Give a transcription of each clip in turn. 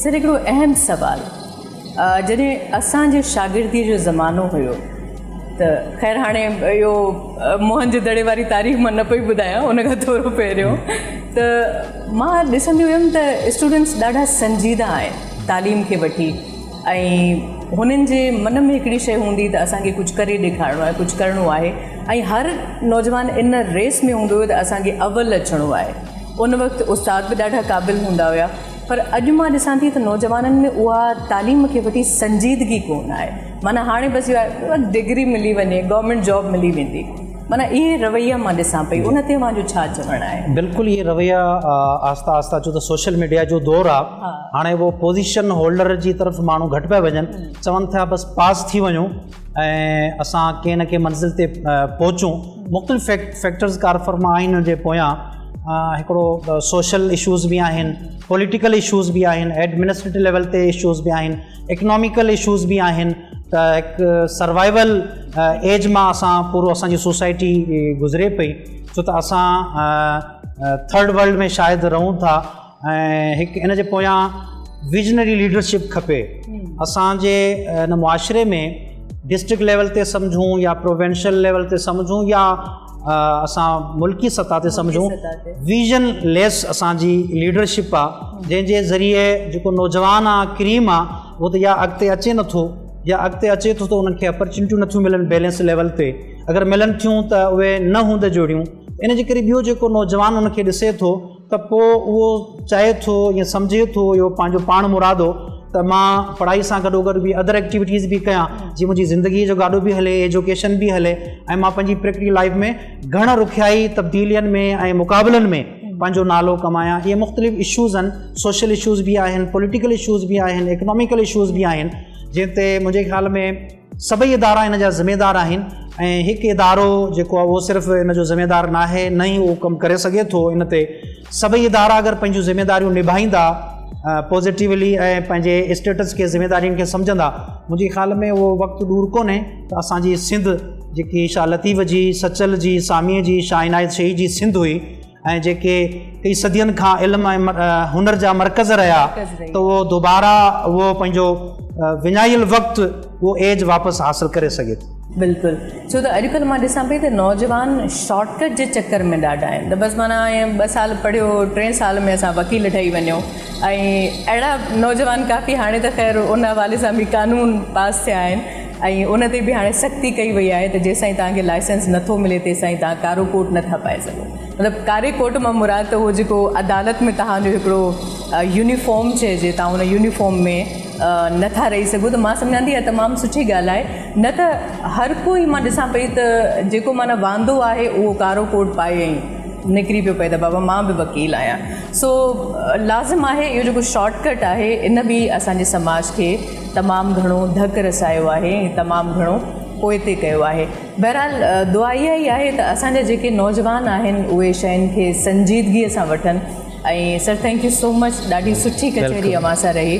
سر هڪڙو اهم سوال، جڏهن اسان جي شاگردي جو زمانو هيو ته خير هاڻي اهو موهن جي دڙي واري تاريخ مان نه پئي ٻڌايان، ان کان ٿورو پهريون ته مان ڏسندي هيم ته اسٽوڊنٽس ڏاڍا سنجيده آهن تعليم کي وٺي ۽ هنن جي من ۾ هڪڙي شيء هوندي ته اسان کي ڪجهه ڪري ڏيکارڻو آهي، ڪجهه ڪرڻو آهي ۽ هر نوجوان ان ريس ۾ هوندو هيو ته اسان کي اول اچڻو آهي. ان وقت استاد به ڏاڍا قابل هوندا هيا پر اڄ مان ڏسان ٿي ته نوجوانن ۾ اها تعليم کي وٺي سنجيدگي ڪونه آهي. معنيٰ هاڻي بس اهو آهي ڊگري ملي وڃي، گورنمينٽ جاب ملي ويندي. معنيٰ اهي رويا مان ڏسان پئي، ان تي اوهان جو ڇا چوڻ آهي؟ بلڪل اهي رويا آهسته آهسته ڇو ته سوشل ميڊيا جو دور آ هاڻي اهو پوزيشن هولڊر جي طرف ماڻهو گهٽ پيا وڃن، چون ٿا بس پاس ٿي وڃون ۽ اسان ڪنهن نه ڪنهن منزل تي پهچون. مختلف فيڪٽرز ڪارفرما آهن ان جي پويان، هڪڙو سوشل اشوز به آهن، پوليٽيڪل اشوز به آهن، ايڊمنسٽريٽو ليول تي اشوز به آهن، اڪناميڪل اشوز به آهن ته هڪ سروائيول ايج مان اسان پورو اسان جي سوسائٽي گذري پئي ڇو ته اسان ٿرڊ ورلڊ ۾ شايد رهون ٿا ۽ هڪ ان جي پويان ويزنري ليڊرشپ کپي. اسان جي ان معاشري ۾ ڊسٽرڪٽ ليول تي سمجهون يا پروونشل ليول تي سمجهون يا اسان ملڪي سطح تي سمجهون، ويزن ليس اسان جي ليڊرشپ آ جنهن جي ذريعي جيڪو نوجوان آ ڪريم آ اهو ته يا اڳتي اچي نٿو يا اڳتي اچي ٿو ته انهن کي اپرچونٽيون نٿيون ملن بيلنس ليول تي، اگر ملن ٿيون ته اهي نه هوند جهڙيون. ان جي ڪري ٻيو جيڪو نوجوان ان کي ڏسي ٿو ته پوء اهو چاهي ٿو يا سمجهي ٿو اهو پنهنجو پاڻ مرادو ته مان پڙهائي سان گڏو گڏ به ادر ايڪٽيوٽيز به ڪيان جيئن منهنجي زندگيء جو گاڏو به هلي، ايجوڪيشن به هلي ۽ مان پنهنجي پريڪٽيڪل لائيف ۾ گهڻ رخيائي تبديلين ۾ ۽ مقابلن ۾ پنهنجو نالو ڪمايان. اهي مختلف اشوز آهن، سوشل اشوز به آهن، پوليٽيڪل اشوز به آهن، اڪناميڪل اشوز به آهن جنهن تي منهنجي خيال ۾ سڀئي ادارا ان جا ذميدار آهن ۽ هڪ ادارو جيڪو آهي اهو صرف ان جو ذميدار ناهي نه ئي اهو ڪم ڪري سگهي ٿو. ان تي سڀئي ادارا اگر پنهنجون ذميداريون نڀائيندا پازيٽيولي ۽ پنهنجي اسٽيٽس کي ذميدارين کي سمجهندا منهنجي خيال ۾ اهو وقت ڏور ڪونهي ته اسان جي سنڌ جيڪي شاهه لطيف جي، سچل جي، ساميء جي، شاهه عنايت شهيد جي سنڌ هئي ۽ جيڪي ڪئي صدين کان علم ۽ هنر جا مرڪز رهيا ته اهو دوباره اهو پنهنجو وڃايل وقت اهو ايج واپس حاصل ڪري سگهي ٿو. بلڪل ڇو ته اڄڪلهه مان ڏسان پئي ته نوجوان شارٽ ڪٽ جي چڪر ۾ ڏاڍا آهن ته بس معنيٰ ائين ٻه سال پڙهيو ٽئين سال ۾ اسان وڪيل ٺهي وڃون ۽ اهڙا نوجوان ڪافي هاڻي ته خير ان حوالي سان به قانون پاس ٿيا آهن ۽ ان تي به هاڻي سختي ڪئي وئي آهي ته جيسائين توهان کي لائسنس نٿو ملي تيسائين توهان ڪارو ڪوٽ نٿا پائي سگهو. مطلب ڪاري ڪوٽ مان مراد ته اهو جيڪو عدالت ۾ توهان جو هڪڙو يونيفارم چئجي توهان ان يونيفارم ۾ نٿا رهي سگهو ته مان سمجهان ٿي اها تمام سٺي ڳالهه آهي نه ته هر ڪوئي مان ڏسان پئي ته جيڪو معنيٰ واندو آهي اهو ڪارو ڪوٽ پائي ۽ نڪري پيو پئي ته بابا مان به وڪيل آهيان سو لازم آهي اهو جيڪو شارٽ ڪٽ آهي ان به اسان جي سماج کي تمام گهڻو ڌڪ رسايو آهي ۽ تمام گهڻو پوئتي ڪيو آهي. بهرحال دعا اها ئي آهي ته اسان جا جيڪي نوجوان آهن اهي شين کي سنجيدگي سان وٺن ۽ sir thank you so much ڏاڍي سٺي ڪچهري اوهان سان رهي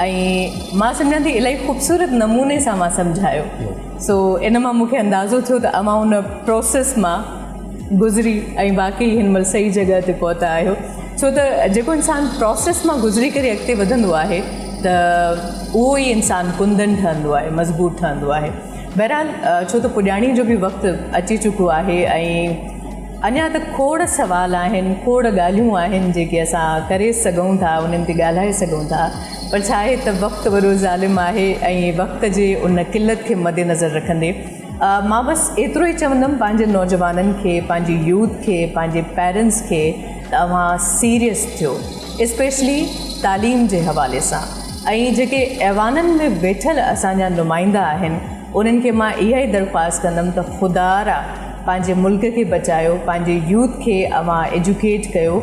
۽ مان سمجهان ٿي الاهي خوبصورت نموني سان اوهان سمجهايو سو ان مان مون کي اندازو ٿيو ته اوهان ان پروسيس مان گذري ۽ واقعي هن مهل صحيح جڳهه تي پهتا آهيو ڇو ته جيڪو انسان پروسيس مان گذري ڪري اڳتي وڌندو آهي ته اهو ئي انسان ڪندن ٺهندو آهي مضبوط ٺهندو آهي. بهرحال ڇو ته پڄاڻي جو به وقت اچي چڪو آهي ۽ اڃا ته کوڙ سوال آهن، کوڙ ڳالهيون آهن جيڪي اسان ڪري سگهون ٿا، انهن تي ڳالهائي سگهون ٿا پر ڇا آهي ته وقت وڏو ظالم آهي ۽ وقت جي ان قلت کي مدنظر رکندي مان بس ايترو ئي چوندم پنهنجي نوجوانن کي، پنهنجي يوٿ کي، پنهنجي پيرنٽس کي ته اوهان سيريس ٿيو اسپيشلي تعليم جي حوالي سان. ۽ جيڪي ايوانن ۾ ويٺل اسان جا نمائندا آهن انهن کي مان اها ئي درخواست ڪندم ته خدارا پنهنجي ملڪ کي بچايو پنهنجي يوٿ کي اوهان ايجوڪيٽ ڪيو.